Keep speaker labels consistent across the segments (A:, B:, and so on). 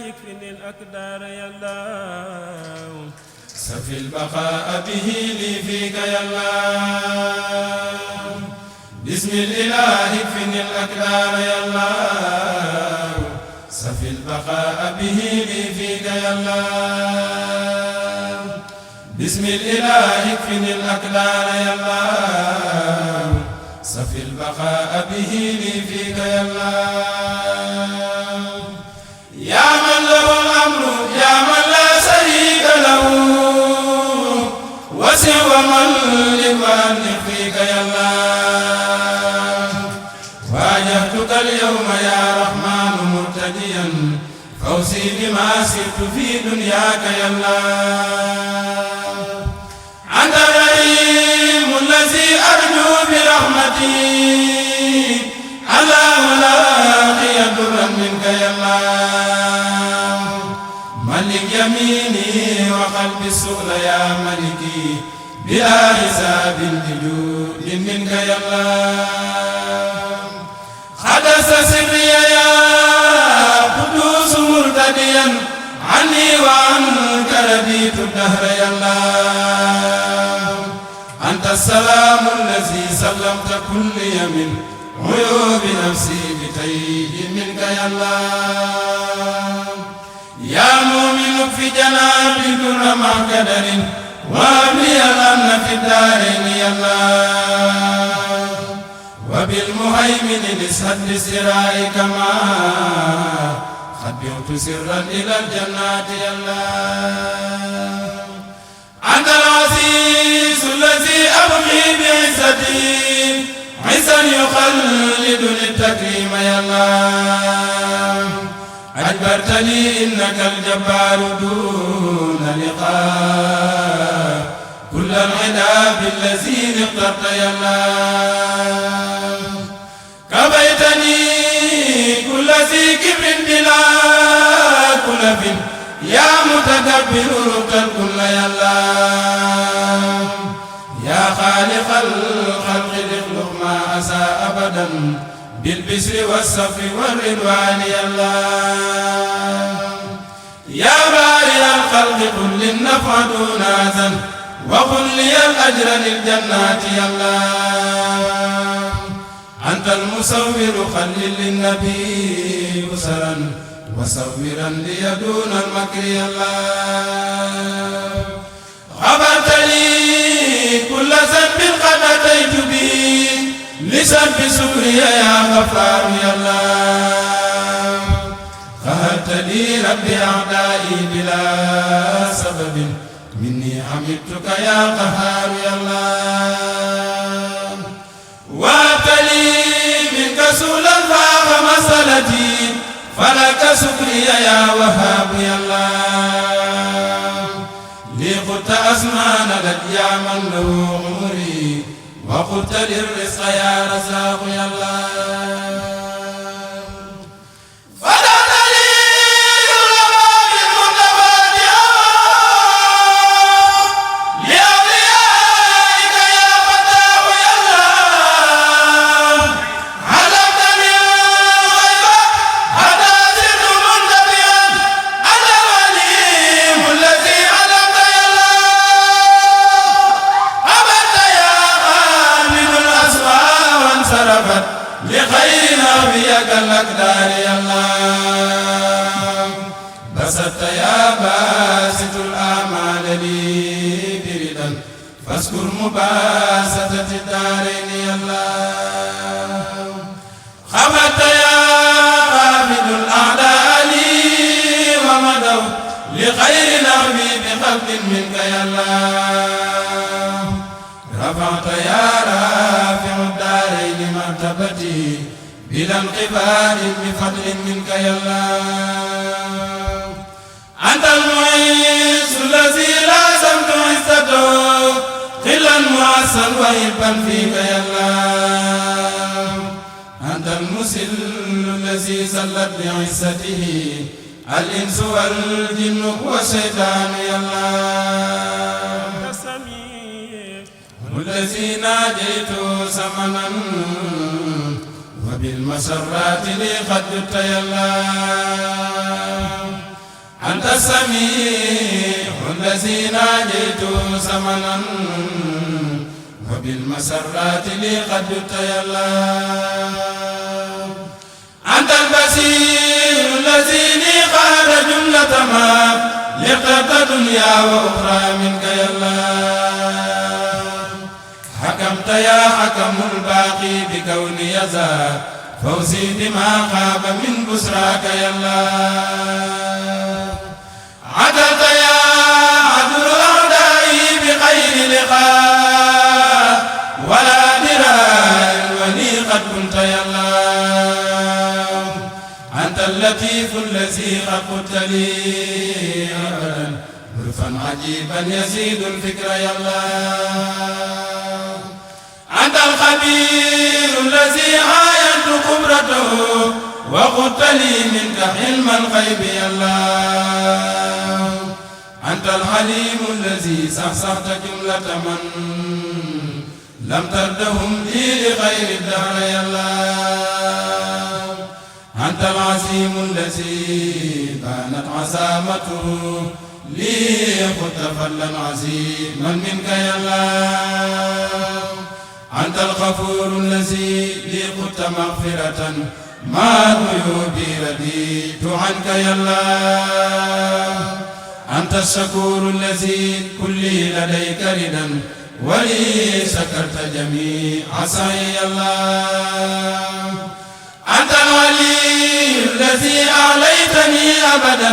A: يكفني الأقدار يا الله
B: سفي البقاء به لي فيك يا الله بسم الإله يكفني الأقدار يا الله سفي البقاء به لي فيك يا الله بسم الإله يكفني الأقدار يا الله سفي البقاء به لي فيك يا الله يا من له الأمر يا من لا شريك له وسع ومن لمن فيك يا الله واجهتك اليوم يا رحمن مرتديا فوزي بما سرت في دنياك يا الله أنت الرحيم الذي أرجو برحمتي الله لا يضر منك يا الله ملك يميني وقلب السؤل يا ملكي بلا حساب بجود منك يا الله حدث سري يا قدوس مرتديا عني وعنك رديت الدهر يا الله أنت السلام الذي سلمت كل يمين عيوب نفسي بتيه منك يا الله يا مؤمن في جناب كل ما قدر وابلي الأمن في الدارين يا الله وبالمهيمن لسد سرائك ما خبرت سرا إلى الجنات يا الله أنت العزيز الذي أبغي بعزتي عزا يخلدني التكريم يا الله أجبرتني إنك الجبار دون لقاء كل العناب الذين اخترت يا الله كبيتني كل ذي كبر بلا كلف يا متكبر الكل يا الله يا خالق الخلق اخلق ما أساء أبدا بالبشر والصف والرضوان يا الله يا بارئ الخلق قل للنفع دون أذى وقل لي الأجر للجنات يا الله أنت المصور خلل للنبي أسرا وصورا لي دون المكر يا الله غفرت لي كل ذنب قد أتيت به لسبب سكري يا غفار يا الله قهرت لي ربي أعدائي بلا سبب مني حمدتك يا قهار يا الله وهبت لي منك سولا فاق مسألتي فلك سكري يا وهاب يا الله لي قلت أزمان لك يا من له عمري وقلت للرزق يا رزاق يا الله لخير بيك الأقدار يا الله بسطت يا باسط الآمال لي بردا فاذكر مباسطة الدارين يا الله خبت يا خافض الأعداء لي ومدوا لخير نغمي بخلق منك يا الله رفعت يا رافع الدارين مرتبتي بلا انقبال بفضل منك يا الله أنت المعز الذي لازمت عزته قلا معسا وهبا فيك يا الله أنت المسل الذي زلت بعزته الإنس والجن والشيطان يا الله الذي ناجيت سمنا وبالمسرات لي قد جدت يا الله أنت السميع الذي ناجيت سمنا وبالمسرات لي قد جدت يا الله أنت البصير الذي لي قاد جملة ما لقد دنيا وأخرى منك يا الله حكمت يا حكم الباقي بكوني يزا فوزي بما خاب من بسراك يا الله عدلت يا عدل أعدائي بخير لقاء ولا دراء ولي قد كنت يا الله أنت اللطيف الذي قلت لي أبدا لطفا عجيبا يزيد الفكر يا الله أنت الخبير الذي عاينت خبرته وقلت لي منك حلم الغيب يا الله أنت الحليم الذي صحصحت جملة من لم تردهم لي لغير الدهر يا الله أنت العظيم الذي بانت عزامته لي قلت فلا عظيما منك يا الله أنت الغفور الذي لي قلت مغفرة ما عيوبي رديت عنك يا الله أنت الشكور الذي كلي لديك ردا ولي سكرت جميع سعي يا الله أنت الولي الذي أعليتني أبدا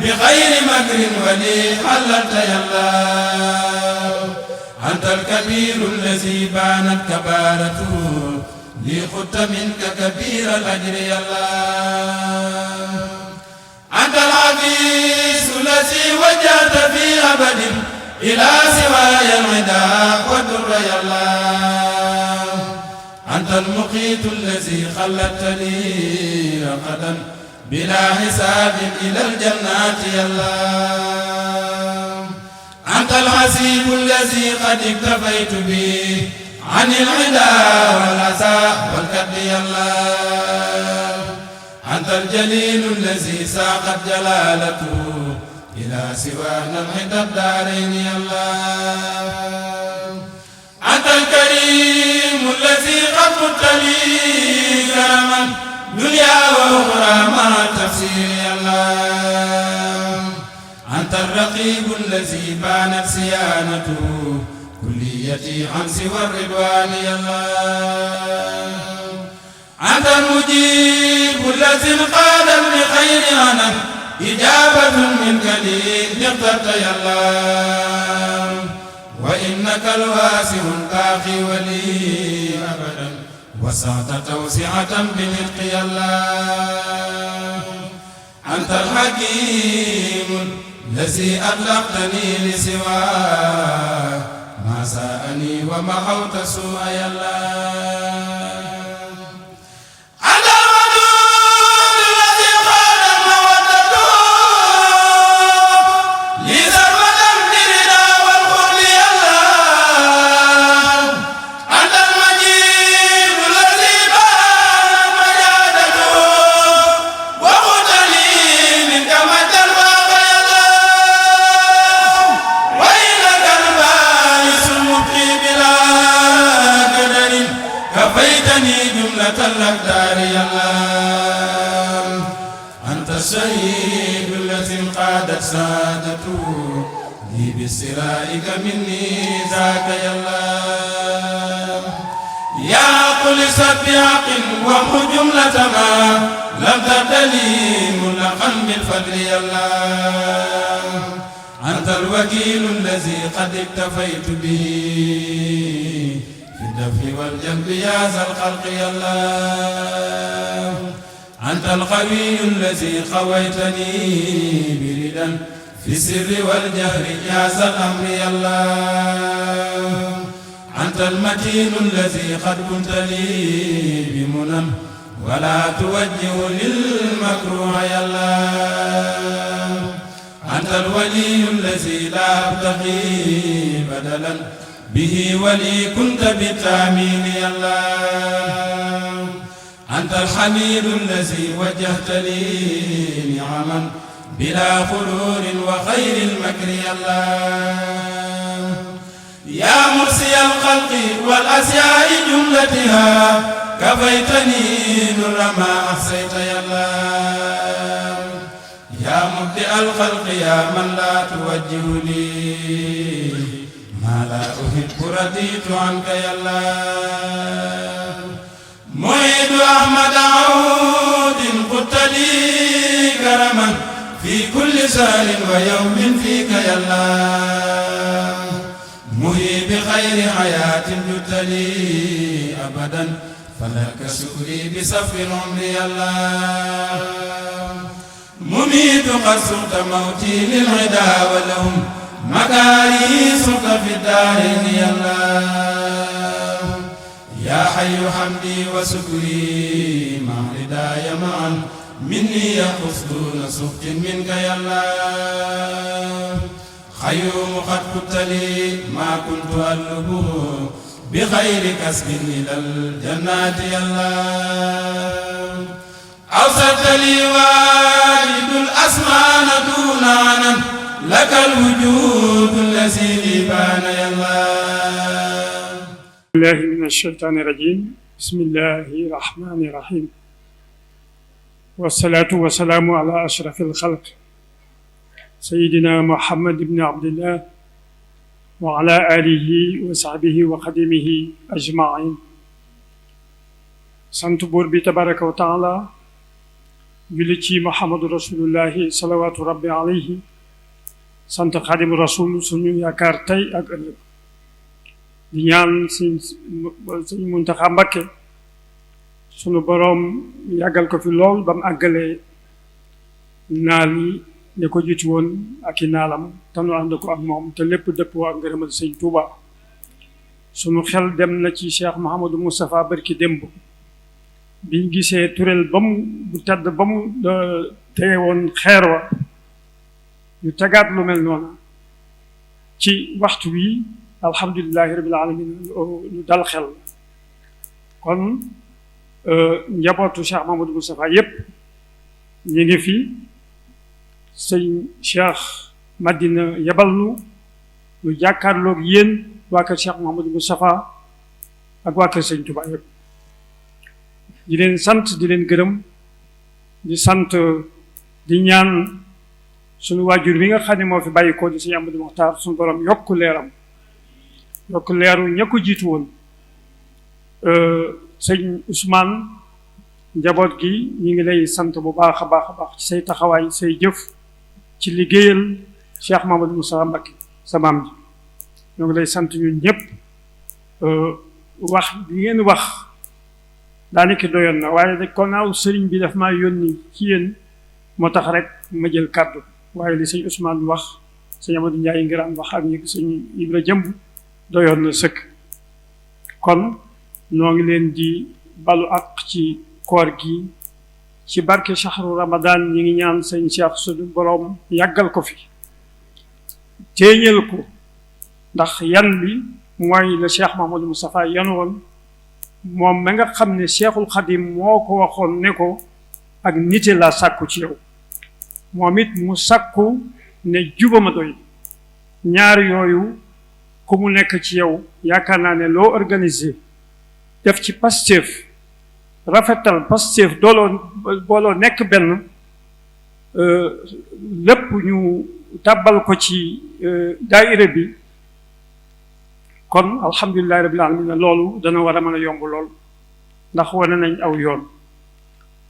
B: بغير مكر ولي حللت يا الله أنت الكبير الذي بانت كبارته لي خدت منك كبير الأجر يا الله أنت العزيز الذي وجهت في أبد إلى سواي العدا والدر يا الله أنت المقيت الذي خلدت لي رقدا بلا حساب إلى الجنات يا الله أنت الحسيب الذي قد اكتفيت به عن العدا والأسى والكد يا الله أنت الجليل الذي ساقت جلالته إلى سوانا العدا الدارين يا الله أنت الكريم الذي قد قلت لي كرما دنيا وأخرى مع التفسير يا الله أنت الرقيب الذي بانت صيانته كليتي عن سوى الرضوان يا الله أنت المجيب الذي انقاد بخير أنا إجابة منك لي اخترت يا الله وإنك الواسع الباقي ولي أبدا وسعت توسعة بالحق يا الله أنت الحكيم الذي أطلقتني لسواه ما ساءني ومحوت سوء يا الله الأقدار يا الله أنت الشهيد الذي انقادت سادته لي بسرائك مني ذاك يا الله يا قل سبحق وامح جملة ما لم تبتلي ملقا بالفضل يا الله أنت الوكيل الذي قد اكتفيت به في الدفع والجلب يا ذا الخلق يا الله أنت القوي الذي قويتني بردا في السر والجهر يا ذا الأمر يا الله أنت المتين الذي قد كنت لي بمنى ولا توجه للمكروه يا الله أنت الولي الذي لا أبتغي بدلا به ولي كنت بالتأمين يا الله أنت الحميد الذي وجهت لي نعما بلا غرور وخير المكر يا الله يا مرسي الخلق والأسياء جملتها كفيتني در ما أحصيت يا الله يا مبدئ الخلق يا من لا توجه لي ما لا أحب رديت عنك يا الله معيد أحمد عود قلت لي كرما في كل سهر ويوم فيك يا الله مهي بخير حياة جدت لي أبدا فلك سكري بسفر العمر يا الله مميت قد سقت موتي للعدا ولهم مكاري سقت في الدارين يا الله يا حي حمدي وسكري مع رداي معا مني يخص دون سخط منك يا الله خيوم قد قلت لي ما كنت أطلبه بخير كسب إلى الجنات يا الله أوصلت لي والد الأسمان دون عنن لك الوجود الذي لي بان يا الله
C: الله من الشيطان الرجيم بسم الله الرحمن الرحيم والصلاة والسلام على أشرف الخلق سيدنا محمد بن عبد الله وعلى آله وصحبه وخدمه أجمعين sant buur bi tabaraka wa taala julli ci Muhammadu rasulullahi salawaatu rabbi alayhi sant xaadimu rasul suñu yaakaar tey ak ëllëg di ñaan sëñ Muntaxa Mbakke sunu boroom yàggal ko fi lool ba mu àggalee naal yi ne ko jiitu woon ak i naalam te nu ànd ko ak moom te lépp dëppoo ak ngërëmal sëñ Tuuba sunu xel dem na ci Cheikh Mouhamadou Moustapha barki démb biñ gisee turel ba mu bu tedd ba mu tege woon xeer wa ñu tegaat lu mel noona ci waxtu wi alhamdulilahi rabbil alamin lu dal xel kon njabootu Cheikh Mouhamadou Moustapha yépp ñu ngi fi sëñ Cheikh Madina yebal nu lu jàkkaarloog yéen waa kër Cheikh Mouhamadou Moustapha ak waa kër sëñ Touba yépp di leen sant di leen gërëm di sant di ñaan suñu waajur bi nga xam ne moo fi bàyyi ko di sëñ Amadou Mokhtar suñu borom yokk leeram yokk leeru ña ko jiitu woon sëñ Ousmane njaboot gi ñu ngi lay sant bu baax a baax a baax ci say taxawaay say jëf ci liggéeyal Cheikh Mamadou Moussa Mbacké sa maam ji ñoo ngi lay sant ñun ñëpp wax bi ngeen wax daanaka doyoon na waaye nag kon naaw sëriñ bi daf maa yónni ci yéen moo tax rek ma jël kàddu waaye li sëñ Ousmane wax sëñ Amadou Ndiaye ngiraan wax ak ñi sëñ Ibra jëmb doyoon na sëkk kon noo ngi leen di balu ak ci koor gi ci barke shahru ramadan ñi ngi ñaan sëñ Cheikh suñu boroom yàggal ko fi téeñal ko ndax yan bi mooy la Cheikh Mahamadou Moustapha yan woon moom ma nga xam ne Cheikhul Khadim moo ko waxoon ne ko ak nite laa sàkku ci yow moom it mu sàkku ne jubama doy ñaar yooyu ku mu nekk ci yow yaakaar naa ne loo organisé def ci Pastef rafetal Pastef booloo nekk benn lépp ñu tàbbal ko ci daayira bi kon alhamdulilahi rabbil alamin loolu dana war a mën a yomb lool ndax wane nañ aw yoon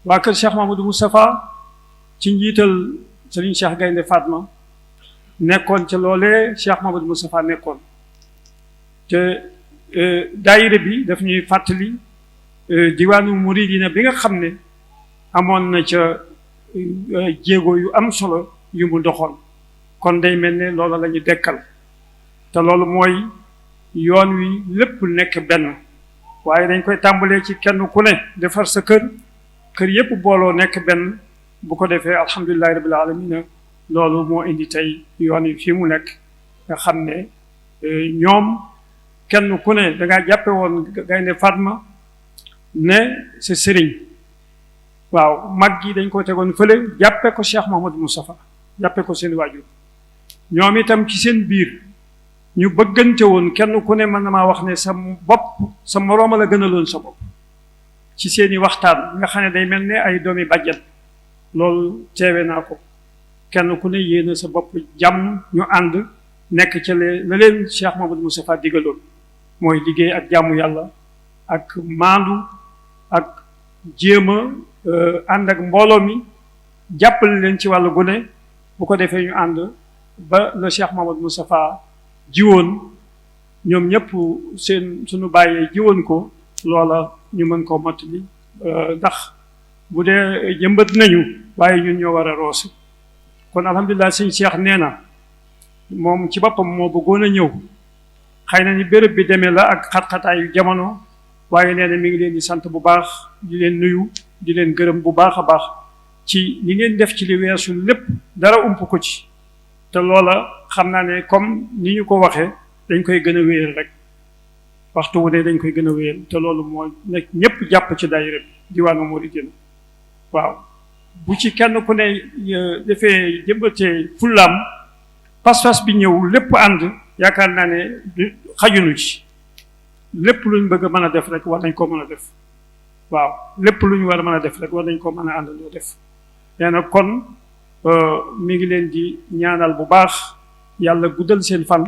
C: waa kër Cheikh Mahamadou Moustapha ci njiital Serigne Cheikh Gaynde Fatma nekkoon ca loolee Cheikh Mahamadou Moustapha nekkoon te daayira bi daf ñuy fàttali diwaanu muridina bi nga xam ne amoon na ca jéego yu am solo yu mu doxoon kon day mel ne loolu la ñu dekkal te loolu mooy yoon wi lépp nekk benn waaye dañ koy tàmbalee ci kenn ku ne defar sa kër yépp booloo nekk benn bu ko defee alhamdulilahi rabbil alamina loolu moo indi tey yoon wi fii mu nekk nga xam ne ñoom kenn ku ne dangaa jàppe woon Gaynde Fatma ne sa sëriñ waaw mag gi dañ ko tegoon fële jàppe ko Cheikh Mahamadou Moustapha jàppe ko seen waajur ñoom itam ci seen biir ñu bëggante woon kenn ku ne mën na maa wax ne sa bopp sa morooma la gënaloon sa bopp ci seeni waxtaan nga xam ne day mel ne ay doomi bàjjan loolu teewe naa ko kenn ku ne yéena sa bopp jàmm ñu ànd nekk ca la leen Cheikh Mamadou Moustapha digaloon mooy liggéey ak jàmmu yàlla ak maandu ak jéem a ànd ak mbooloo mi jàppale leen ci wàllu gune bu ko defee ñu ànd ba le Cheikh Mamadou Moustapha jiwoon ñoom ñëpp suñu bàyyee jiwoon ko loola ñu mën koo mottali ndax bu dee jëmbat nañu waaye ñun ñoo war a roose kon alhamdulilah sëñ Cheikh nee na moom ci boppam moo bëggoon a ñëw xëy na ni béréb bi demee la ak xat-xataayu jamono waaye nee na mi ngi leen di sant bu baax di leen nuyu di leen gërëm bu baax a baax ci li ngeen def ci li weesu lépp dara ump ko ci te loola xam naa ne comme ni ñu ko waxee dañ koy gën a wéyal rek waxtu wu ne dañ koy gën a wéyal te loolu moo nekk ñëpp jàpp ci daayira bi diwaanu Mouridiyya waaw bu ci kenn ku ne defee jëmbatee fullaam pas-pas bi ñëw lépp ànd yaakaar naa ne xajunu ci lépp luñ bëgg a mën a def rek war nañ koo mën a def waaw lépp lu ñu war a mën a def rek war nañ koo mën a àndandoo def nee na kon mi ngi leen di ñaanal bu baax yàlla guddal seen fan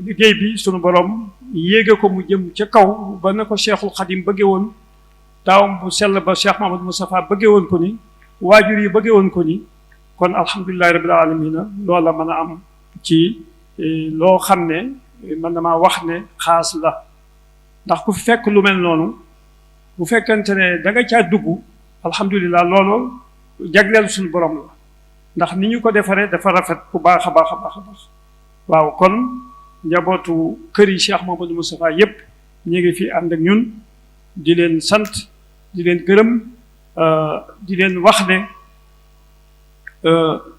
C: liggéey bi sunu borom yéege ko mu jëm ca kaw ba na ko Cheikhul Khadim bëggee woon taawam bu sell ba Cheikh Mamadou Moustapha bëggee woon ko ni waajur yi bëggee woon ko ni kon alhamdulillahi rabbil alamina loola mën a am ci loo xam ne man damaa wax ne xaas la ndax ku fi fekk lu mel noonu bu fekkente ne da nga caa dugg alhamdulilah loolu jagleel suñu borom la ndax ni ñu ko defaree dafa rafet bu baax a baax a baax a baax waaw kon njabootu kër yi Cheikh Mamadou Moustapha yépp ñu ngi fi ànd ak ñun di leen sant di leen gërëm di leen wax ne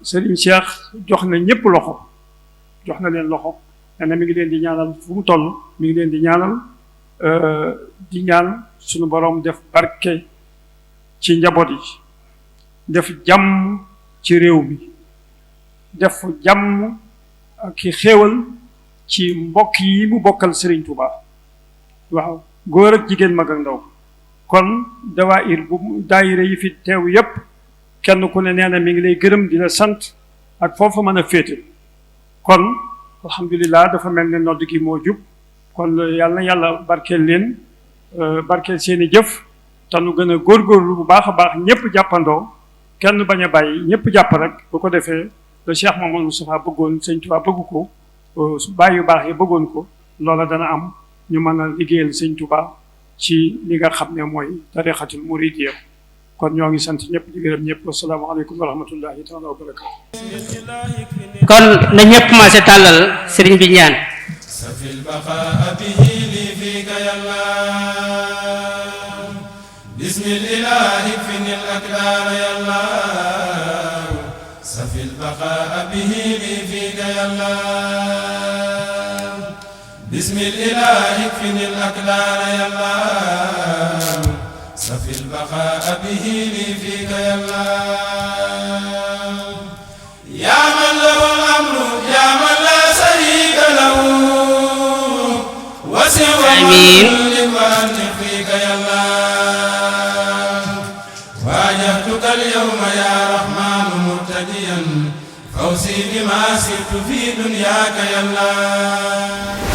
C: Serigne Cheikh jox na ñépp loxo jox na leen loxo nee mi ngi leen di ñaanal fu mu toll mi ngi leen di ñaanal di ñaan suñu borom def barke ci njaboot yi def jàmm ci réew mi def jàmm ak xéewal ci mbokk yi mu bokkal Serigne Touba waaw góor ak jigéen mag ak ndaw kon daayira yi fi teew yépp kenn ku ne nee na mi ngi lay gërëm di la sant ak foofu mën a féete kon alhamdulilah dafa mel ne nodd gi moo jub kon yàlla na yàlla barkeel leen barkeel seeni jëf te nu gën a góorgóorlu bu baax a baax ñëpp jàppandoo kenn bañ a bàyyi ñëpp jàpp rek bu ko defee le Cheikh Mamadou Moustapha bëggoon Sëñ Tuubaa bëgg ko bàyyi yu baax yi bëggoon ko loola dana am ñu mën a liggéeyal Sëñ Tuubaa ci li nga xam ne mooy tariqatul muridiyya kon ñoo ngi sant ñëpp di gërëm ñëpp asalaamaaleykum wa rahmatullahi taala wa barakatu
D: kon na ñëpp maase tàllal sëriñ bi ñaan
B: safil baqaa bihi li fika yàlla bismil ilahi finil akdar yàlla safil baqaa bihi li fika yàlla bismil ilahi finil akdar yàlla سفي البقاء به لي فيك يا الله يا من له الأمر يا من لا شريك له وسوى من فيك يا الله واجهتك اليوم يا رحمن مرتديا فوزي بما سرت في دنياك يا الله